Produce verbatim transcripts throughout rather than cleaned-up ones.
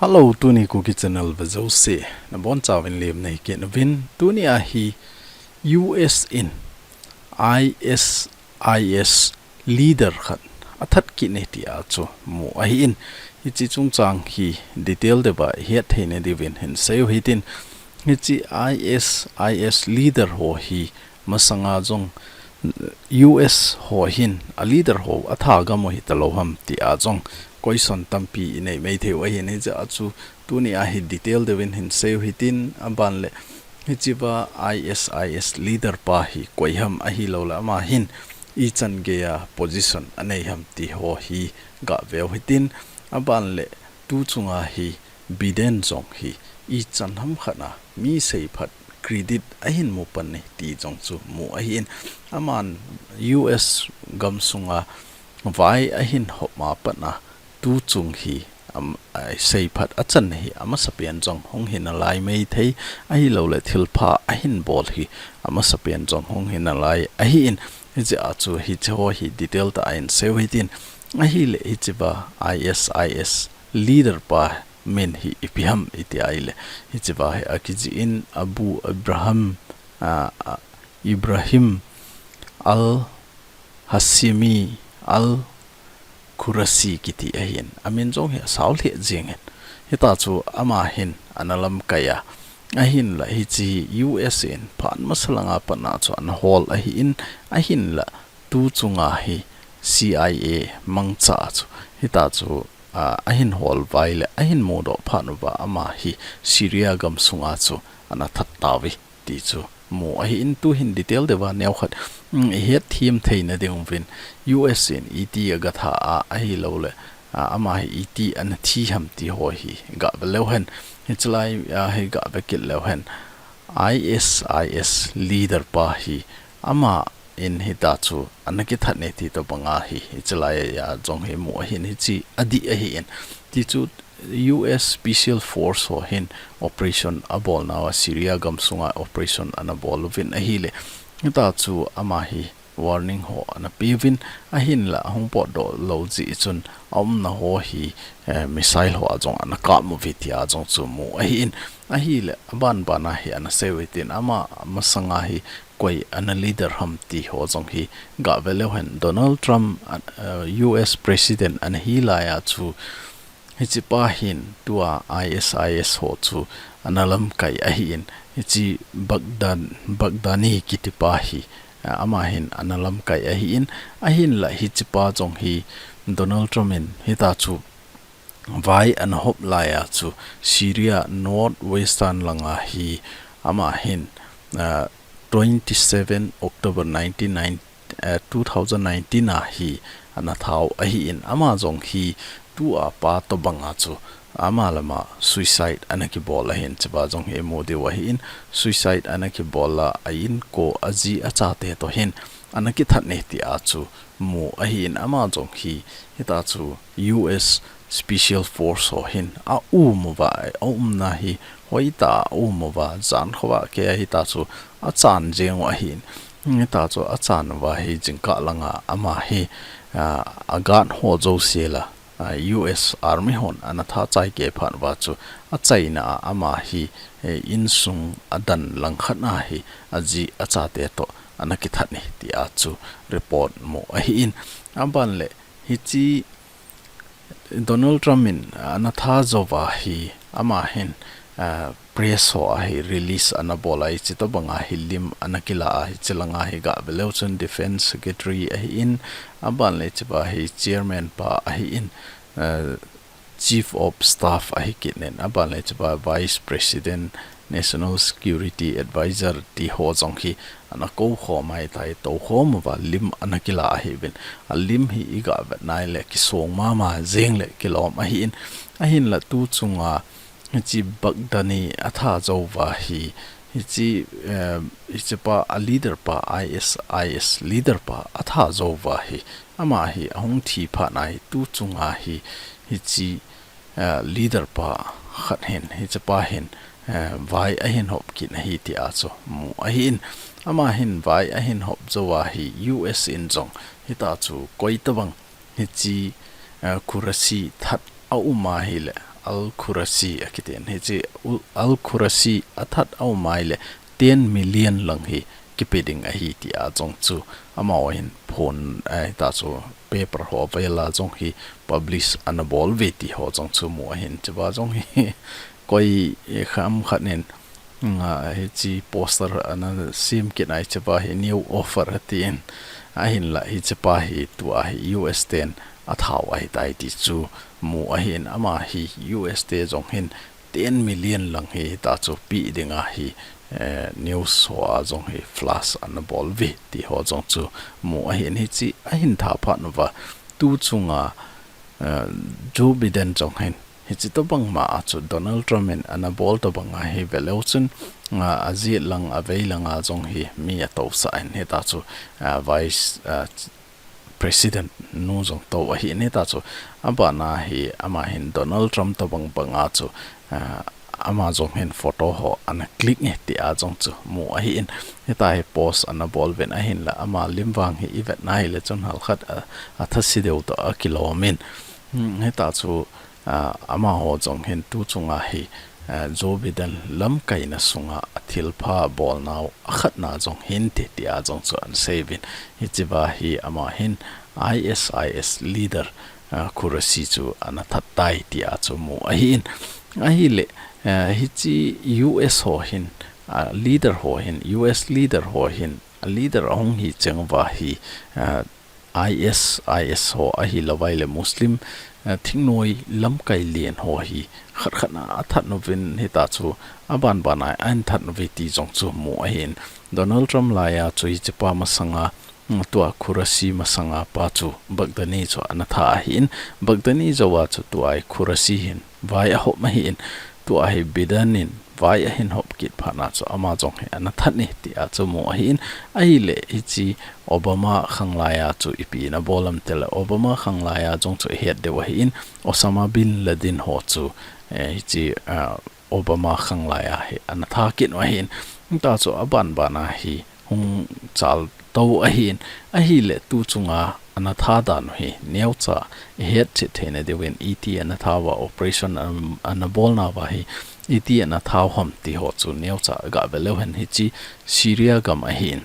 Hello, tuni Kuki Channel vejouse nabonchauvin lemna nei kit uvin. Tuni a hi U S in I S I S leader khat athat kit e tia chu mu ahin. Hiche chungchang hi detail deuva ihet theina diuvin hinseiu hitin. Hiche I S I S leader ho hi masanga jong U S ho hin a leader ho atha gam u hitalou ham tia jong question tampi inei maithei u ahin, hijeh a chu tuni a hi detail deuvin hinseiu hitin, aban le hichea I S I S leader pa hi koi ham ahilouleh ama hin ichan geiya position anei ham ti ho hi gaveu hitin, aban le tu chunga hi Biden jong hi ichan ham khat a mi seiphat credit ahin mu pan e ti jong chu mu ahin, aman U S gamsunga vai ahin hop ma pat a tu chung hi am, a, seiphat achan hi amasapen jong hung hinalai maithei ahilouleh thilpha ahin bol hi amasapen jong hung hinalai ahin, hijeh a chu hiche ho hi detail tah a hinseiu hitin, ahile hichea I S I S leader pa min hi ipi ham iti ahile, hichea hi akijih in Abu Ibrahim, a, a, Ibrahim Al-Hashimi Al-Qurashi kiti ahin. Amin jong hi asao lheh jeng in. Hita chu ama hin ana lamkai a. Ahinla hiche U S in phat masa langa pat a chu ana hol ahin, ahinla tu chunga hi C I A mangcha chu hita chu, a, ahin hol vai le ahin mudoh phat uva ama hi Syria gamsunga chu ana that tauve ti chu mu ahin, tuhin detail deuva neokhat, mm, ihet them theina diuvin U S in iti agatha a ahilouleh, a, ama hi iti ana thi ham ti ho hi gave leu hen. Hichelai a hi gave kit leu hen, I S I S leader pa hi ama in hita chu ana kithat e ti tobanga hi, hichelai a jong hi mu ahin, hiche adih ahin. Ti chu U S Special Force ho hin operation abol nauva Syria gamsunga operation ana bol uvin ahile, hita chu ama hi warning ho ana peuvin, ahinla ahung potdoh lou jeh chun aumna ho hi, eh, missile ho a jong ana kap uve tia jong chu mu ahin, ahile aban ban a hi ana seiu hitin, ama masanga hi koi ana leader ham ti ho jong hi gave leu hen. Donald Trump, a, a, U S President ana hi lai a chu hichepa hin tua I S I S ho chu ana lamkai ahin, hiche Baghdad, Baghdani kitipa hi, a, ama hin ana lamkai ahin, ahinla hichepa jong hi Donald Trump in hita chu vai ana hop lai a chu Syria north western langa hi ama hin, a, twenty seven October nineteen nine, eh, two thousand nineteen a hi ana thau ahin, ama jong hi tua pa tobanga chu ama lama suicide ana kibol ahin, hichepa jong hi mu diu ahin, suicide ana kibol a, a inko, aji achate toh hin ana kithat e tia chu mu ahin, ama jong hi hita chu U S Special Force ho hin aum uva, aumna hi hoitah a aum uva, jan khovah kei a hita chu achan jeng u ahin, hita chu achan uva hi jingkah langa ama hi, a, a guard ho jouse la, a, U S Army hon ana tha chai kei phat uva chu achaina a ama hi, e, insung adan langkhat a hi aji achate toh ana kithat e tia chu report mu ahin, aban le hiche Donald Trump in ana tha jouva hi ama hin, a, press ho a hi release ana bol a, hiche tobanga hi lim ana kila a, hiche langa hi gave leu chun Defense Secretary ahin, aban le hichepa hi Chairman pa ahin, a, Chief of Staff ahi kit in, aban le hichepa Vice President, National Security Advisor ti ho jong hi ana kou khom ahitai, tou khom uva lim ana kila ahiuvin. A lim hi iga vet nai le kisong mama jeng le kilom ahin, ahinla tu chunga hiche Baghdadi atha jouva hi, hiche, eh, hichepa a leader pa, I S I S leader pa atha jouva hi, ama hi ahung thi phat a hi tu chunga hi, hiche, eh, leader pa khat hin, hichepa hin, eh, vai ahin hop kit ahi tia chu mu ahin. Ama hin vai ahin hop jouva hi U S in jong hita chu koi tabang hiche, eh, Qurayshi that aum ahile, Al-Qurashi akitin. Hiche u-, Al-Qurashi athat a um ahile ten million lang hi kipe ding ahi tia jong chu amaho hin phon, eh, ta chu paper ho vela jong hi publish ana bol uve ti ho jong chu mu ahin. Hichea jong hi koi, eh, kham khat in, nga, hiche poster ana sem kit a, hichepa hi new offer atin. Ahinla hichepa hi tua hi U S ten athau ahitai ti chu mu ahin, ama hi U S te jong hin ten million lang hi ta chu pe dinga hi, eh, news ho a jong hi flash ana bol uve ti ho jong chu mu ahin, hiche ahin tha phat uva tu chunga, eh, Joe Biden jong hin hiche tobang ma a chu Donald Trump in ana bol tobang ahi ve leu chun, a, ajet lang avei langa jong hi mi atousah in hita chu, a, Vice, a, President nu jong tou ahin hita chu abana hi ama hin Donald Trump tobang banga chu, a, ama jong hin photo ho ana click e tia jong chu mu ahin hita hi post ana bol uvin ahinla ama lim vang hi ivet na hile chun halkhat a, athase deu toh akilom in, hmm, hita chu a, amaho jong hin tu chunga hi, a, Joe Biden lamkaina sunga athilpha bolnau akhatna jong hinte tia jong chu ana sei uvin. Hichea hi ama hin I S I S leader, a, Qurashi chu ana that tai tia chu mu ahin. Ahile, a, hiche U S ho hin, a, leader ho hin, U S leader ho hin, a leader ahung hi cheng uva hi, a, I S I S ho ahilouva ahile Muslim, eh, thingnoi lamkai len ho hi khat khat a athat uvin hita chu aban ban a ahin that uve ti jong chu mu ahin. Donald Trump laiya chu hichepa masanga, mm, tua Qurashi masanga pa chu Baghdadi chu ana tha ahin. Baghdadi jouva chu tua hi Qurashi hin vai ahop ahin, tua hi Biden in vai ahin hop kit phat na chu ama jong hi ana that e tia chu mu ahin. Ahile hiche Obama khanglai a chu ipi ana bol am tile Obama khanglai a jong chu ihet diu ahin, Osama bin Laden ho chu, eh, hiche, ah, Obama khanglai a hi ana tha kit u ahin. Hita chu aban ban a hi hung chal tou ahin, ahile tu chunga ana tha dan u hi neocha ihet chet theina diuvin iti ana tha uva operation an-, ana bolna uva hi iti ana tha u ham ti ho chu neocha ga ve leu hen hiche Syria gam ahin.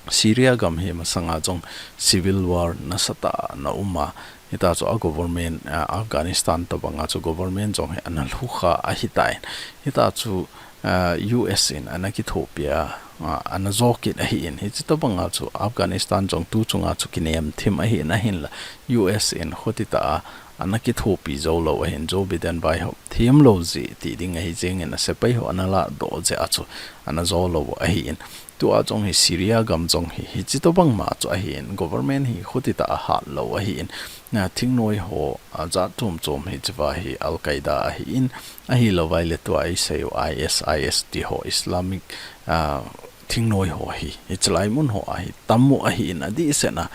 Syria gam hi masanga jong civil war nasatah a ana um a, hita chu a government, a, Afghanistan tobanga chu government jong hi ana lhukha ahitan. Hita chu, a, U S in ana kithopi a, a, ana jo kit ahin. Hiche tobanga chu Afghanistan jong tu chunga chu kinem thim ahin, ahinla U S in khutitah a ana kithopi jou lou ahin, Joe Biden vaihop thim lou jeh ti ding ahi jengin a sepai ho ana ladoh jeh a chu ana jo lou ahin. Tua jong hi Syria gam jong hi, hiche tobang ma chu ahin, government hi khutitah a hat lou ahin, a, thingnoi ho, a, jat chom chom hichea hi Al Qaeda ahin, ahilouva ahile tua isei u I S I S ti ho Islamic, a, thingnoi ho hi, hichelai mun ho a hi tam u ahin adih sena,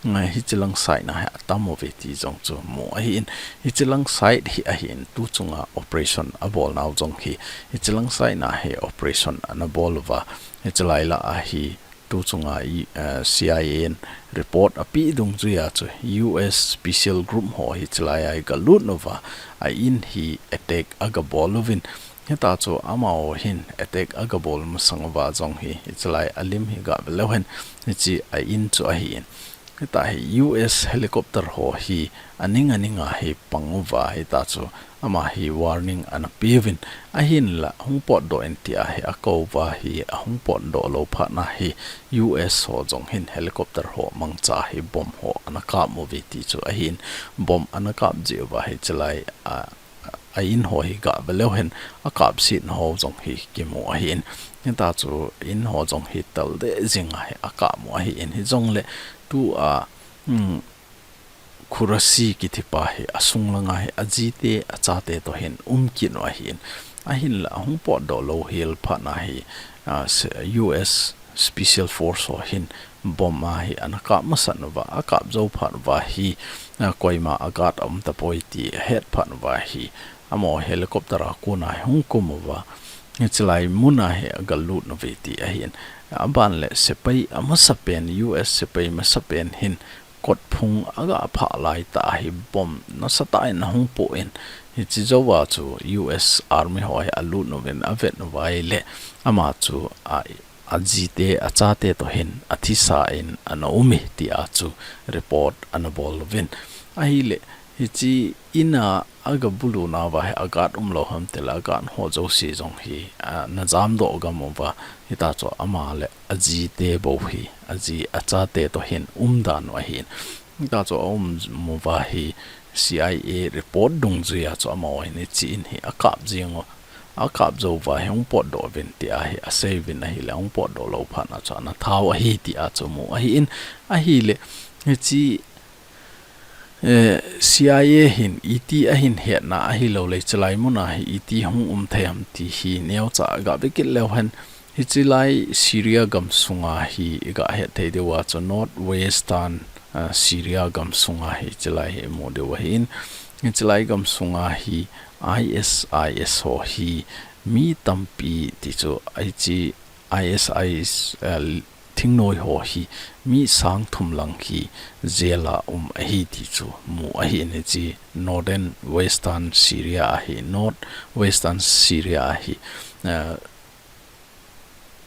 a, hichelang side na hi atam uve ti jong chu mu ahin, hichelang side hi ahin, tu chunga operation abolnau jong hi, hichelang side na hi operation ana bol uva, hichelai lah a hi, tu chunga i, eh, C I A in report apeh dungjuia chu U S special group ho hichelai a hi galut uva, a in hi attack aga bol uvin. Hita chu amaho hin attack aga bol masang uva jong hi, hichelai a lim hi ga ve leu hen, hiche a in chu ahin. Hita hi U S helicopter ho hi aning aning a hi pang uva, hita chu ama hi warning ana peuvin, ahinla hung potdoh in tia hi akou uva hi, ahung potdoh lou phat na hi U S ho jong hin helicopter ho mangcha hi bomb ho ana kap uve ti chu ahin, bomb ana kap jeh uva hichelai a, a in ho hi ga ve leu hen akap set na ho jong hi kimu ahin. Hita chu in ho jong hi tal deh jing a hi akap u ahin, hijongle tua, um, Qurashi kiti pa hi asung langa hi ajite, achate toh hin um kit u ahin. Ahinla ahung potdoh lou hel phat na hi, a, se-, U S Special Force ho hin bomb a hi ana kap masat uva, akap jou phat uva hi, a, koima a guard aum tapoi ti ahet phat uva hi, amaho helicopter a kona hi hung kum uva, hichelai mun a hi aga lut uve ti ahin. Aban le sepai amasapen, U S sepai masapen hin kotphung aga phah laitah a hi bomb nasatah in ahung poh in, Hiche jouva chu U S Army ho hi alut uvin avet uva ahile ama chu a, ajite, achate toh hin athisa in ana um e tia chu report ana bol uvin. Ahile hiche in a aga bulu nauva hi a guard umlou ham tile a guard ho jouse jong hi, a, ana jamdoh gam uva, hita chu ama le ajite bou hi, aji achate toh hin umdan u ahin. Hita chu aum uva hi C I A report dungjuia chu amaho hin hiche in hi akap jing u, akap jou uva hi hung potdoh uvin tia hi asei uvin ahile, hung potdoh lou phat na chu ana thau ahi tia chu mu ahin. Ahile hiche, eh, C I A hin iti ahin hetna ahilouleh chulai muna hi iti hung um thei ham ti hi neocha ga vekit leu hen, hiche lai Syria gamsunga hi iga het thei diu a chu North Western, ah, Syria gamsunga hi hiche lai hi imu diu ahin, hiche lai gamsunga hi I S I S ho hi mi tampi ti chu hiche I S I S, ah, thingnoi ho hi mi sang thum lang hi jail a um ahi ti chu mu ahin, hiche Northern Western Syria ahi, North Western Syria ahi, ah,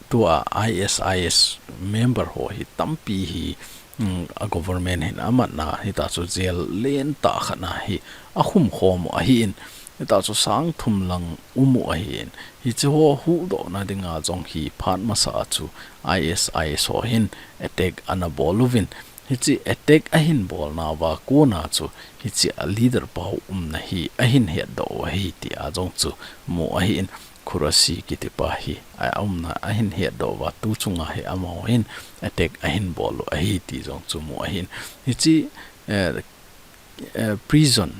tua I S I S member ho hi tampi hi, um, a government hin amatna hita chu jail lentah khat na hi akhum khom u ahin, hita chu sang thum lang um u ahin, hiche ho huhdohna dinga jong hi phat masa a chu I S I S ho hin attack ana bol uvin, hiche attack ahin bol nauva kona chu hiche a leader pa umna hi ahin hetdoh u ahi tia jong chu mu ahin. Qurayshi kiti pa hi aumna ahin hetdoh uva, tu chunga hi amaho hin attack ahin bol u ahi ti jong chu mu ahin. Hiche, eh, eh, prison,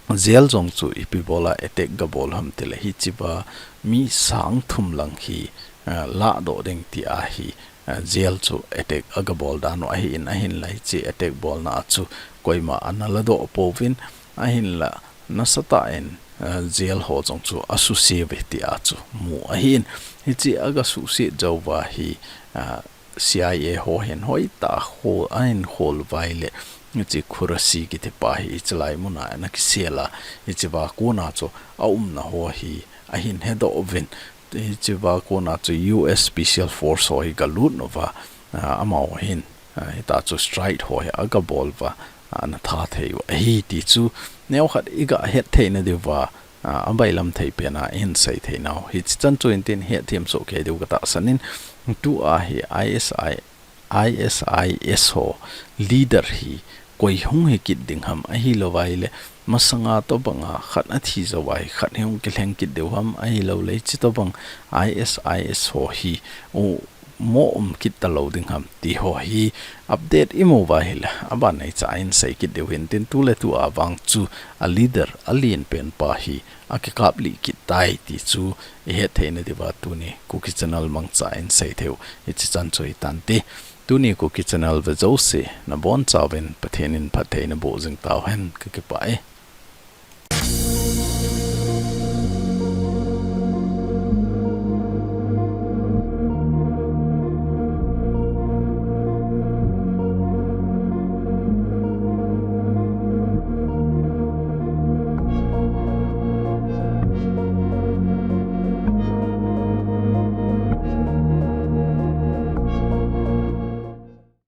jail jong chu ipi bola attack ga bol ham tile hichea mi sang thum lang hi, eh, lahdoh ding tia hi, eh, jail chu attack aga bol dan u ahin, ahinla hiche attack bolna a chu koima ana ladoh pouvin, ahinla nasatah in, eh, jail ho jong chu asuse uve tia chu mu ahin. Hiche aga suse jouva hi, eh, C I A ho hin hoitah a ahin khol uva ahile, hiche Qurayshi kiti pa hi hiche lai muna ana kisel a, hichea kona chu aumna ho hi ahin hedoh uvin, hichea kona chu U S Special Force ho hi galut uva, ah, amaho hin, ah, hita chu strike ho hi aga bol uva, ah, ana that thei u ahi ti chu neokhat iga het theina diuva, ah, abailam thei pena ihin sei thei nau. Hiche chan chu intin hetthem soh kei diu katahsan in, tua hi I S I, I S I S ho leader hi koi hung hikit ding ham ahilouva ahile, masanga tobanga khat athi jouva hi khat hi hung kilheng kit diu ham ahilouleh hiche tobang I S I S ho hi u mo um kit talou ding ham ti ho hi update imu uva ahile, aban neicha in sei kit diu hintin tuletua vang chu a leader alen pen pa hi akikap lih kit tai ti chu ihet theina diuva tuni Kuki Channel mangcha in sei thei u hiche chan chu hitante. Tuni Kuki Channel ve jouse nabonchauvin Pathen in phatthei naboh jing tauhen, kakipah e.